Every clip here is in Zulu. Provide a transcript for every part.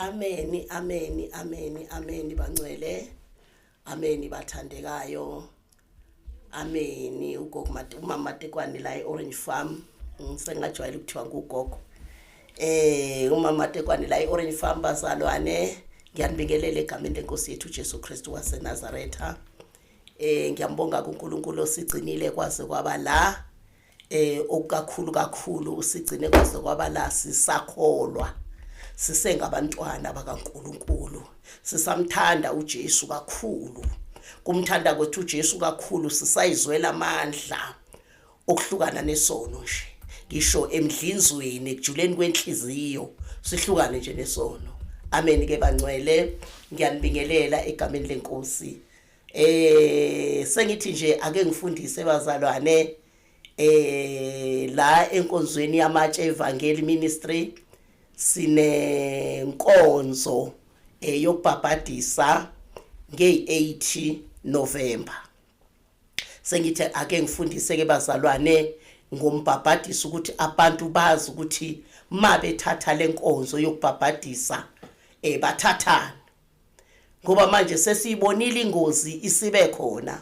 Ameni, ameni, ameni, ameni bangcwele. Ameni bathandekayo. Ameni ugogo umama Matekwane la eOrange Farm. Sengajwayele ukuthiwa ngugogo. Umama Matekwane la eOrange Farm bazalwane. Ngiyanibingelela egameni lenkosi yethu uJesu Kristu waseNazaretha. Ngiyambonga kuNkulunkulu osigcinile kwaze kwaba la. Okukakhulu kakhulu usigcine kwaze kwaba la sisakholwa. Sisengabantwana bakaNkulunkulu. Sisamthanda uJesu kakhulu. Kumthanda kwethu uJesu kakhulu sisayizwela amandla okuhlukana nesono nje. Ngisho emdlinzweni ekujuleni kwenhliziyo sihlukane nje nesono. Amen ke bangcwele, ngiyanibingelela egameni lenkosi. Sengithi nje ake ngifundise bazalwane la enkonzweni yamatshe evangeli ministry sinenkonzo yokubhabhadisa nge-8 November. Sengithi ake ngifundise ke bazalwane ngombhabhadiso ukuthi abantu bazi ukuthi mabethatha lenkonzo yokubhabhadisa bathathana, ngoba manje sesiyibonile ingozi isibe khona.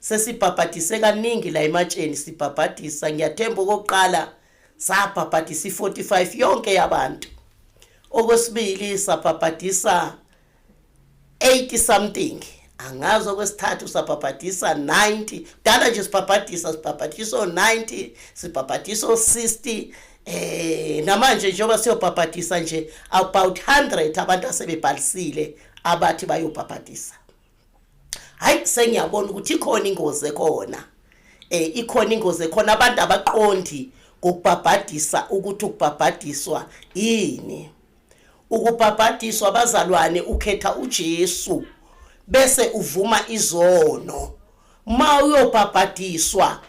Sesibhabhadise kaningi la ematsheni sibhabhadisa, ngiyathemba okokuqala sabhabhadisa i-45 yonke yabantu. Okwesibili sabhabhadisa 80 something, angazi okwesithathu sabhabhadisa 90. Kudala nje sibhabhadisa, sibhabhadisa o-90, sibhabhadisa o-60. Namanje njengoba siyobhabhadisa nje about 100 abantu asebebhalisile abathi bayobhabhadisa. Hayi, sengiyabona ukuthi ikhona ingozi ekhona. Ikhona ingozi ekhona, abantu abaqondi ngokubhabhadisa ukuthi ukubhabhadiswa yini. Ukubhabhadiswa bazalwane ukhetha uJesu bese uvuma izono. Ma uyobhabhadiswa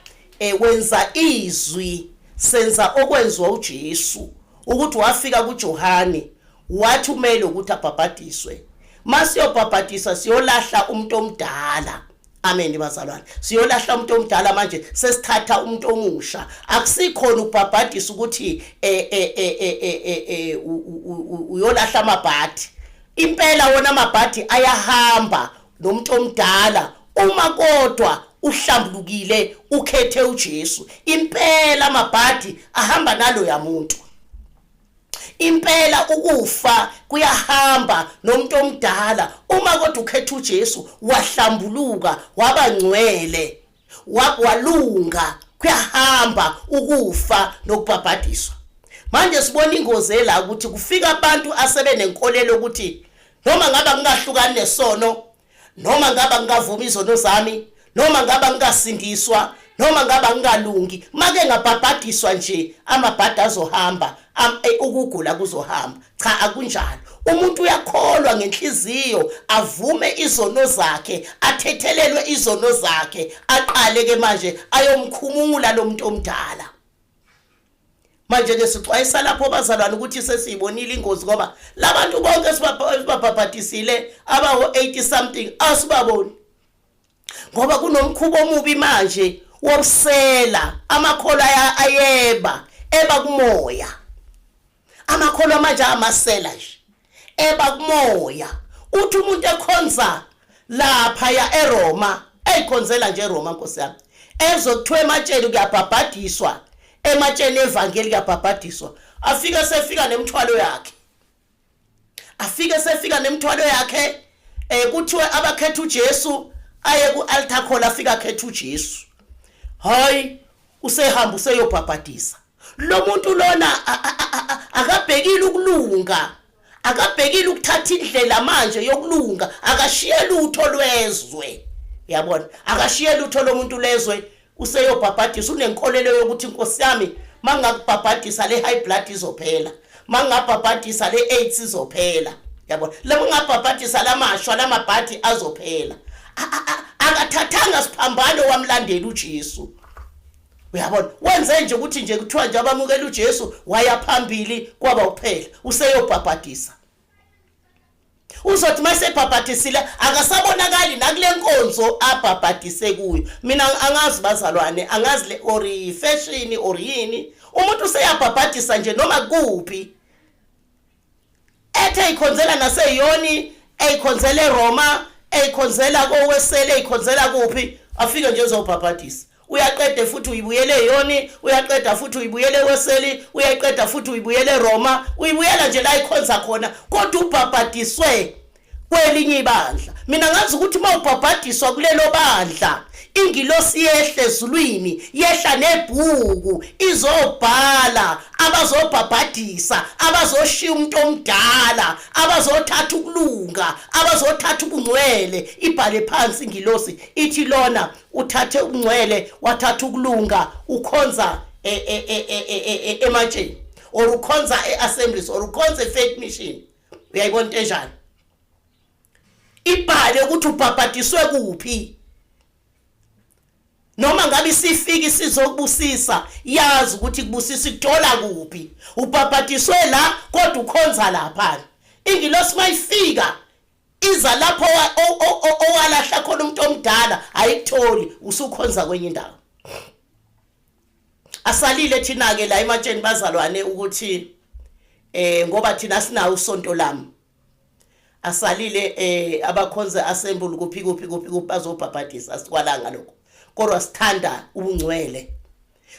wenza izwi, senza okwenziwa uJesu ukuthi wafika kuJohane wathi umele ukuthi abhabhadiswe. Masiyobhabhadisa siyolahla umuntu omdala. Amen bazalwane, siyolahla umuntu omdala, manje sesithatha umuntu omusha. Akusikhona ukubhabhadisa ukuthi uyolahla amabhadi. Impela wona amabhadi ayahamba nomuntu omdala uma kodwa uhlambulukile ukhethe uJesu. Impela amabhadi ahamba naloya muntu. Impela ukufa kuyahamba nomuntu omdala uma kodwa ukhetha uJesu wahlambuluka waba ngcwele walunga, kuyahamba ukufa nokubhabhadiswa. Manje sibona ingozi ela ukuthi kufika abantu asebenenkolelo ukuthi noma ngaba ngingahlukani nesono, noma ngaba ngingavumi izono zami, noma ngaba ngingasindiswa, noma ngaba ngingalungi, make ngabhabhadiswa nje amabhadi azohamba, ukugula kuzohamba. Cha, akunjalo. Umuntu uyakholwa ngenhliziyo, avume izono zakhe, athethelelwe izono zakhe, aqale ke manje ayomkhumula lo muntu omdala. Manje ke sixwayisa lapho bazalwane ukuthi sesiyibonile ingozi, ngoba labantu bonke esibabhabhadisile abawo 80 something asibaboni, ngoba kunomkhuba omubi manje wobusela. Amakholwa ayeba, eba kumoya. Amakholwa manje amasela nje, eba kumoya. Uthi umuntu ekhonza lapha ya eRoma, eyikhonzela nje eRoma, Nkosi yami, ezokuthiwa ematsheni kuyabhabhadiswa, ematsheni evangeli kuyabhabhadiswa, afike sefika nemithwalo yakhe, afike sefika nemithwalo yakhe. Kuthiwe abakhetha uJesu aye ku-altar call, afika akhetha uJesu. Hayi, usehamba useyobhabhadisa lo muntu lona, akabhekile ukulunga, akabhekile ukuthatha indlela manje yokulunga, akashiye lutho lwezwe, yabona, akashiye lutho lomuntu lezwe, useyobhabhadisa. Unenkolelo yokuthi inkosi yami mangakubhabhadisa le high blood izophela, mangabhabhadisa le AIDS izophela, yabona, la mangabhabhadisa lamashwa lamabhadi azophela. Akathathanga siphambano wamlandela uJesu, uyabona. Wenze nje ukuthi nje kuthiwa nje abamukela uJesu, waya phambili, kwaba kuphela useyobhabhadisa. Uzothi masebhabhadisile akasabonakali nakule nkonzo abhabhadise kuyo. Mina angazi bazalwane, angazi le or fashion or yini, umuntu useyabhabhadisa nje noma kuphi at Ethe eyikhonzela naseYoni, eyikhonzela eRoma, eyikhonzela kowesele, eyikhonzela kuphi, afike nje ezobhabhadisa. Uyaqeda futhi uyibuyele eYoni, uyaqeda futhi uyibuyele eWeseli, uyayiqeda futhi uyibuyele eRoma, uyibuyela nje la ikhonza khona, kodwa ubhabhadiswe kwelinye ibandla. Mina ngazi ukuthi uma ubhabhadiswa kulelo bandla, ingilosi yehle ezulwini, yehla nebhuku, izobhala abazobhabhadisa, abazoshiya umuntu omdala, abazothatha ukulunga, abazothatha ubungcwele. Ibhale phansi ingilosi ithi lona uthathe ubungcwele, wathatha ukulunga, ukhonza e, e, e, ematsheni or ukhonza e-assemblies or ukhonza e-faith mission. Uyayibona into enjalo? Ibhale ukuthi ubhabhadiswe kuphi. Noma ngabe isifika isizokubusisa, yazi ukuthi kubusisa ikuthola kuphi. Ubhabhadiswe la kodwa ukhonza lapha. Ingilosi mayifika iza lapho owalahla khona umuntu omdala, ayikutholi, usukhonza kwenye indawo. Asalile thina ke la ematsheni bazalwane ukuthi ngoba thina sinawo usonto lami. Asalile abakhonze assemble kuphi kuphi kuphi kuphi bazobhabhadisa, asikwalanga lokho. Kodwa sithanda ubungcwele.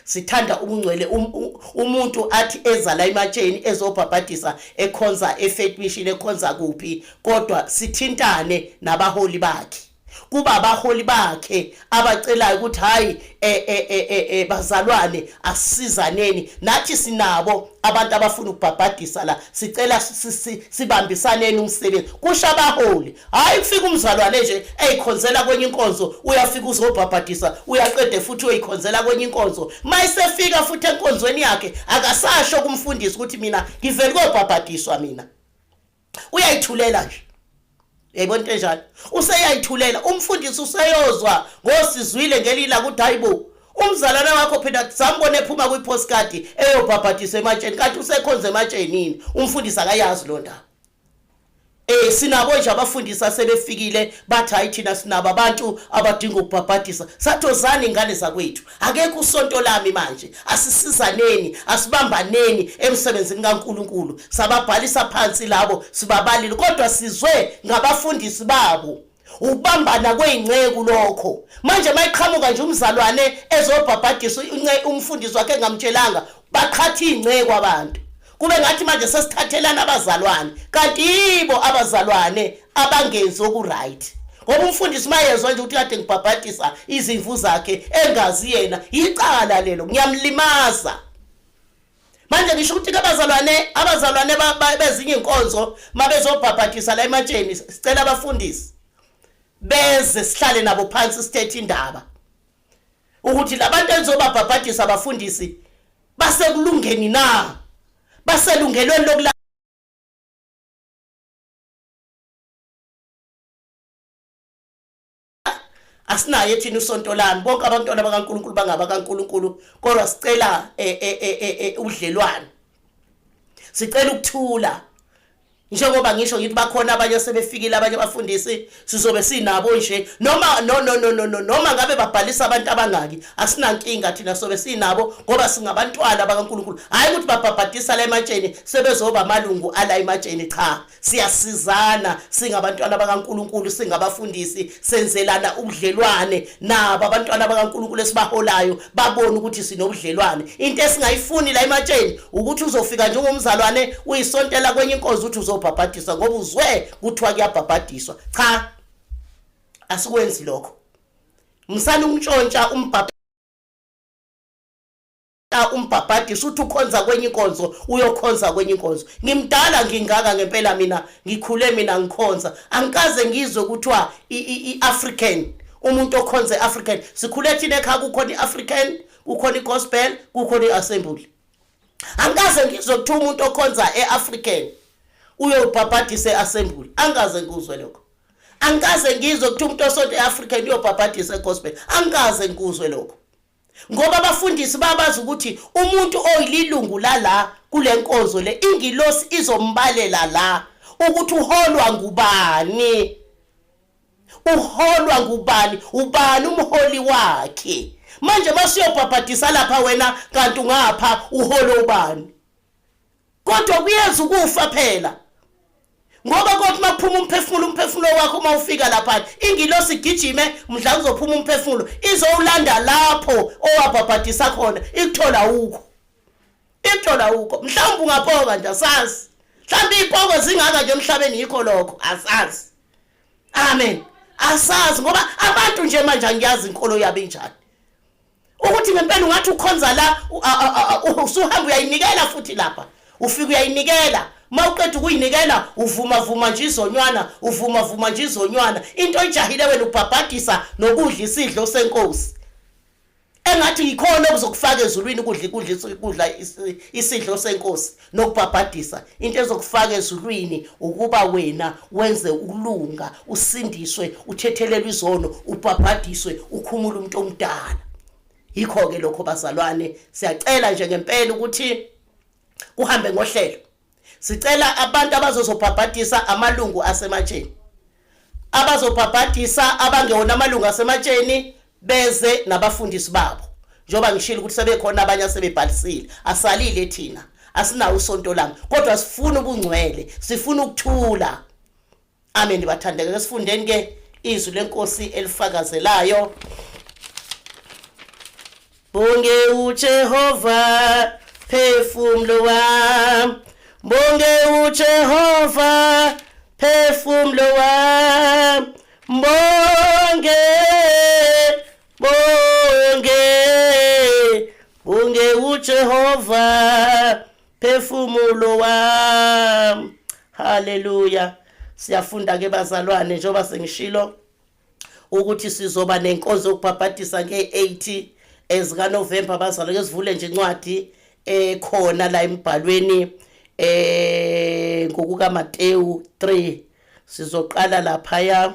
Sithanda ubungcwele. Umuntu athi eza la ematsheni ezobhabhadisa, ekhonza eFaith Mission, ekhonza kuphi, kodwa sithintane nabaholi bakhe. Kuba abaholi bakhe abacelayo ukuthi hayi, bazalwane, asisizaneni, nathi sinabo abantu abafuna ukubhabhadisa la, sicela sibambisaneni umsebenzi, kusho abaholi. Hayi kufika umzalwane nje eyikhonzela kwenye inkonzo, uyafika uzobhabhadisa, uyaqede futhi uyoyikhonzela kwenye inkonzo. Mayisefika futhi enkonzweni yakhe akasasho kumfundisi ukuthi mina ngivele kobhabhadiswa, mina uyayithulela nje. Uyayibona into enjalo? Useyayithulela umfundisi, useyozwa ngosizwile ngelila ukuthi hayibo, umzalwane wakho phela sambona ephuma kwi-postcard eyobhabhadiswa ematsheni, kanti usekhonza ematsheni. Umfundisi akayazi lo ndaba. Sinabo nje abafundisi asebefikile bathi hayi, thina sinabo abantu abadinga ukubhabhadisa. Sathozani ingane zakwethu, akekho usonto lami manje, asisizaneni, asibambaneni emsebenzini kaNkuluNkulu. Sababhalisa phansi labo, sibabalile, kodwa sizwe ngabafundisi babo. Ukubambana kwey'nceku lokho. Manje mayiqhamuka nje umzalwane ezobhabhadisa, umfundisi wakhe engamtshelanga, baqhatha iy'nceku abantu. Kube ngathi manje sesithathelana abazalwane, kanti yibo abazalwane abangenzi oku-right. Ngoba umfundisi mayezwa nje ukuthi kade ngibhabhadisa izimvu zakhe engazi yena, yicala lelo, ngiyamlimaza. Manje ngisho ukuthi abazalwane abazalwane bezinye inkonzo mabezobhabhadisa la ematsheni, sicela abafundisi beze sihlale nabo phansi, sithethe indaba ukuthi labantu enizobabhabhadisa abafundisi basekulungeni na, baselungelweni lokula asinaye thina usonto lami. Bonke abantwana bakaNkuluNkulu bangaba kaNkuluNkulu, kodwa sicela ubudlelwane, sicela ukuthula. Njengoba ngisho ngithi bakhona abanye sebefikile, abanye abafundisi sizobe sinabo nje, noma no no no no no noma ngabe babhalisa abantu abangaki, asinankinga thina, sobe sinabo ngoba singabantwana bakaNkuluNkulu. Hayi ukuthi babhabhadisa la ematsheni sebezoba amalungu ala ematsheni, cha, siyasizana singabantwana bakaNkuluNkulu, singabafundisi senzelana ubudlelwane nabo abantwana bakaNkuluNkulu esibaholayo, babone ukuthi sinobudlelwane. Into esingayifuni la ematsheni ukuthi uzofika njengomzalwane uyisontela kwenye inkonzo uthi uzobhabhadiswa ngoba uzwe kuthiwa kuyabhabhadiswa. Cha, asikwenzi lokho. Msana ukuntshontsha umbhabhadisi uthi ukhonza kwenye inkonzo, uyokhonza kwenye inkonzo. Ngimdala ngingaka ngempela mina, ngikhule mina ngikhonza, angikaze ngizwe kuthiwa i-African, umuntu okhonza e-African. Sikhule thina ekhaya kukhona i-African, kukhona i-gospel, kukhona i-assembly. Angikaze ngizwe kuthiwa umuntu okhonza e-African uyobhabhadisa e-assembly, angikaze ngikuzwe lokho. Angikaze ngizwe kuthiwa umuntu osonto e-African uyobhabhadisa e-gospel, angikaze ngikuzwe lokho. Ngoba abafundisi babazi ukuthi umuntu oyililungu lala kule nkonzo le, ingilosi izombalela la ukuthi uholwa ngubani, uholwa ngubani, ubani umholi wakhe. Manje masiyobhabhadisa lapha wena kanti ungapha uholo ubani? Kodwa kuyeza ukufa phela. Ngoba kothi makuphuma umphefumulo, umphefumulo wakho uma ufika lapha, ingilosi igijime mhla kuzophuma umphefumulo, izowulanda lapho owabhabhadisa khona, ikuthola ukho, ikuthola ukho. Mhlawumbe ungapoka nje, asazi. Mhlawumbe iy'poko zingaka nje emhlabeni, yikho lokho, asazi. Amen. Asazi, ngoba abantu nje manje angiyazi inkolo yabo injani, ukuthi ngempela ungathi ukhonza la, usuhamba uyayinikela futhi lapha, ufika uyayinikela. Uma uqeda ukuyinikela, uvuma vuma nje izonywana, uvuma vuma nje izonywana, into oyijahile wena ubhabhadisa nokudla isidlo senkosi, engathi yikhona okuzokufaka ezulwini, ukudla ukudla ukudla isidlo senkosi nokubhabhadisa. Into ezokufaka ezulwini ukuba wena wenze ukulunga, usindiswe, uthethelelwe izono, ubhabhadiswe, ukhumule umuntu omdala. Yikho ke lokho, bazalwane. Siyacela nje ngempela ukuthi kuhambe ngohlelo. Sicela abantu abazozobhabhadisa amalungu asematsheni, abazobhabhadisa abangewona amalungu asematsheni beze nabafundisi babo, njengoba ngishilo ukuthi sebekhona abanye asebebhalisile. Asalile thina, asinawo usonto lami, kodwa sifuna ubungcwele, sifuna ukuthula. Amen, bathandeka. Ke sifundeni ke izwi lenkosi elifakazelayo. Bonge uJehova, phefumulo wami, bonge uJehova, phefumulo wami, bonge, bonge, bonge uJehova, phefumulo wami. Haleluya. Siyafunda ke, bazalwane, njengoba sengishilo ukuthi sizoba nenkonzo yokubhabhadisa nge-8 ezika November. Bazalwane, ke sivule nje incwadi ekhona la embhalweni ngokuka Mateyu 3. Sizoqala laphaya,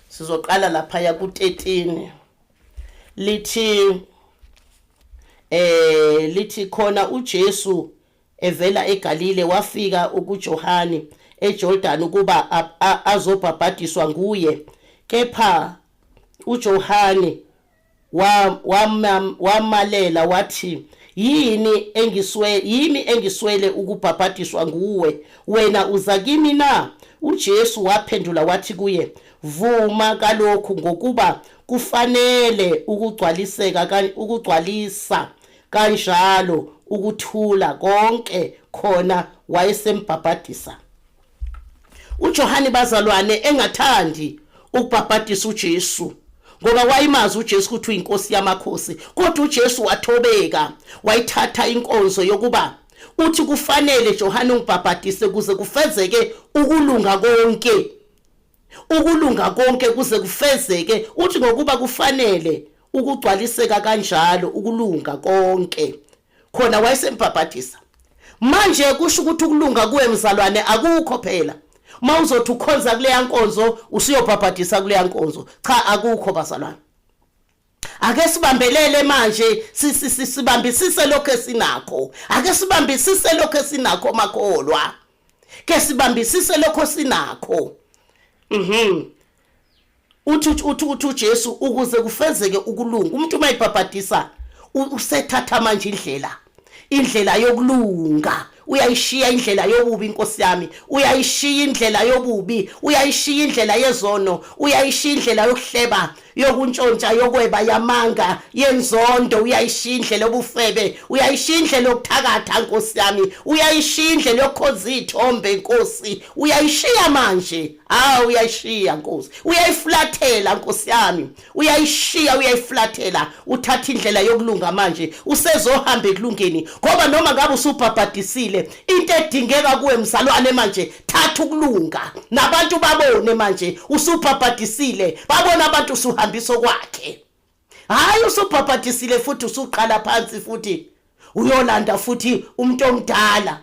sizoqala laphaya ku-13. Lithi khona uJesu evela eGalile wafika ukuJohani eJordan ukuba azobhabhadiswa nguye. Kepha uJohani wamalela wathi, yini engiswe yimi engiswele ukubhabhadiswa nguwe, wena uza kimi na? UJesu waphendula wathi kuye, vuma kalokhu, ngokuba kufanele ukugcwaliseka ukugcwalisa kanjalo ukuthula konke. Khona wayesembhabhadisa uJohani, bazalwane, engathandi ukubhabhadisa uJesu, ngoba wayimazi uJesu ukuthi uyinkosi yamakhosi. Kodwa uJesu wathobeka, wayithatha inkonzo yokuba uthi kufanele Johane ungibhabhadise kuze kufezeke ukulunga konke, ukulunga konke kuze kufezeke. Uthi ngokuba kufanele ukugcwaliseka kanjalo ukulunga konke. Khona wayesembhabhadisa. Manje kusho ukuthi ukulunga kuwe, mzalwane, akukho phela mawuzothi ukhonza kuleya nkonzo, usuyobhabhadisa kuleya nkonzo. Cha, akukho, bazalwane. Ake sibambelele manje, sibambisise lokho esinakho. Ake sibambisise lokho esinakho, makholwa. Ke sibambisise lokho sinakho. Uthi uJesu ukuze kufezeke ukulunga. Umuntu uma ebhabhadisa usethatha manje indlela yokulunga, uyayishiya indlela yobubi. Inkosi yami, uyayishiya indlela yobubi, uyayishiya indlela yezono, uyayishiya indlela yokuhleba, yokuntshontsha, yokweba, yamanga, yenzondo, uyayishiya indlela yobufebe, uyayishiya indlela yokuthakatha, nkosi yami, uyayishiya indlela yokukhonza iy'thombe, nkosi, uyayishiya manje. Ah, uyayishiya, nkosi, uyayifulathela, nkosi yami, uyayishiya, uyayifulathela, uthatha indlela yokulunga manje, usezohamba ekulungeni. Ngoba noma ngabe usubhabhadisile, into edingeka kuwe, mzalwane, manje thatha ukulunga, nabantu babone manje usubhabhadisile, babona abantu usuhambisa kwakhe. Hayi, usubhabhadisile futhi usuqala phansi futhi uyolanda futhi umuntu omdala,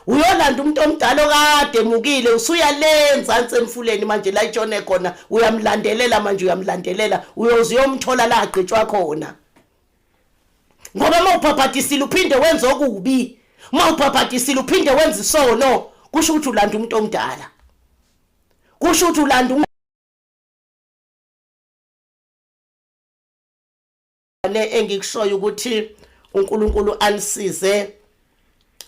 uyolanda umuntu omdala okade emukile, usuyalenza ansi emfuleni manje la itshone khona, uyamlandelela manje, uyamlandelela, uyoze uyomthola la agqitshwa khona. Ngoba uma ubhabhadisile uphinde wenze okubi, uma ubhabhadisile uphinde wenze isono, kusho ukuthi ulanda umuntu omdala, kusho ukuthi ulanda ne. Engikushoyo ukuthi uNkulunkulu anisize,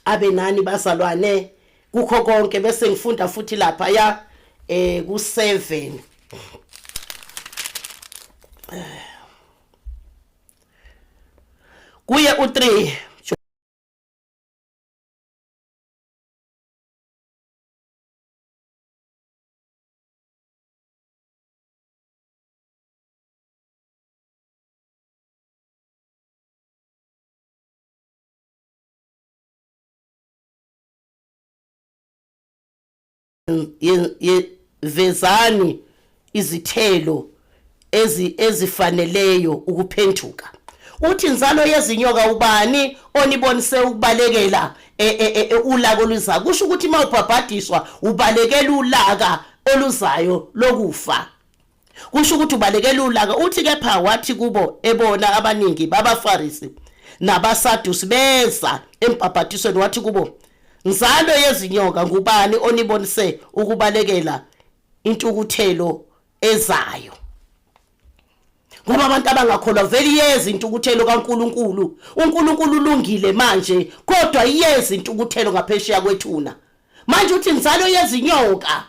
abe nani, bazalwane. Kukho konke bese ngifunda futhi lapha ya ku7 kuye u3. Vezani izithelo ezifaneleyo ukuphenduka. Uthi inzalo yezinyoka, ubani onibonise ukubalekela ulaka oluzayo? Kusho ukuthi uma ubhabhadiswa ubalekela ulaka oluzayo lokufa. Kusho ukuthi ubalekela ulaka. Uthi kepha wathi kubo ebona abaningi babaFarisi nabaSadusi beza embhabhadisweni, wathi kubo, nzalo yezinyoka, ngubani onibonise ukubalekela intukuthelo ezayo? Ngoba abantu abangakholwa vele iyeza intukuthelo kaNkuluNkulu. UNkulunkulu ulungile manje, kodwa iyeza intukuthelo ngaphesheya kwethuna. Manje uthi inzalo yezinyoka,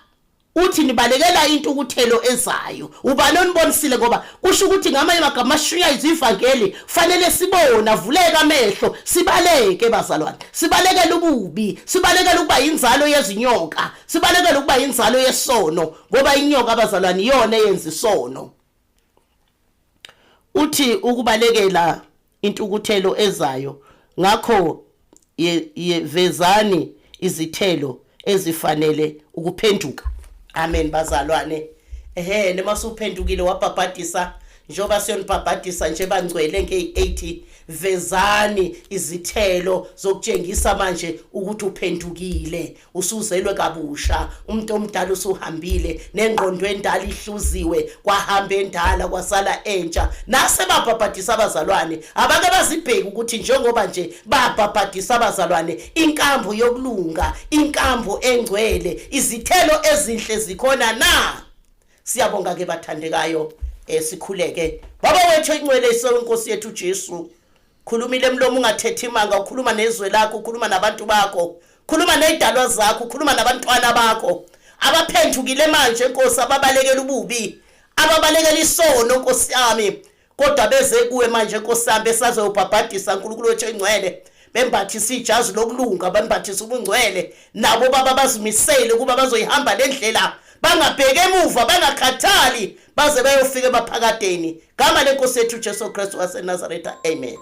uthi nibalekela intukuthelo ezayo, ubani onibonisile? Ngoba kusho ukuthi ngamanye amagama ashunyayizwa ivangeli, fanele sibone, avuleke amehlo, sibaleke bazalwane, sibalekele ububi, sibalekele ukuba inzalo yezinyoka, sibalekele ukuba inzalo yesono, ngoba inyoka abazalwane iyona eyenza isono. Uthi ukubalekela intukuthelo ezayo, ngakho vezani izithelo ezifanele ukuphenduka. Amen bazalwane. Ehe, noma usuphendukile wabhabhadisa, njengoba siyonibhabhadisa nje bangcwele nge-8, vezani izithelo zokutshengisa manje ukuthi uphendukile, usuzelwe kabusha, umuntu omdala usuhambile, nengqondo endala ihluziwe, kwahamba endala kwasala entsha. Nasebabhabhadisa abazalwane, abake bazibheke ukuthi njengoba nje babhabhadisa abazalwane, inkambo yokulunga, inkambo engcwele, izithelo ezinhle zikhona na? Siyabonga ke bathandekayo, sikhuleke. Baba wethu oyingcwele, isenkosi yethu Jesu, khulumile emlomo ungathethi imanga, ukhuluma nezwe lakho, ukhuluma nabantu bakho, khuluma nezidalwa zakho, ukhuluma nabantwana bakho abaphendukile manje Nkosi, ababalekela ububi, ababalekela isono Nkosi yami, kodwa beze kuwe manje Nkosi yami, besazobhabhadisa uNkulunkulu wethu engcwele, bembathisa ijazi lokulunga, bembathisa ubungcwele, nabo baba bazimisele ukuba bazoyihamba le ndlela, bangabheki emuva, bangakhathali baze bayofika emaphakadeni. Gama lenkosi yethu Jesu Kristu waseNazaretha, amen.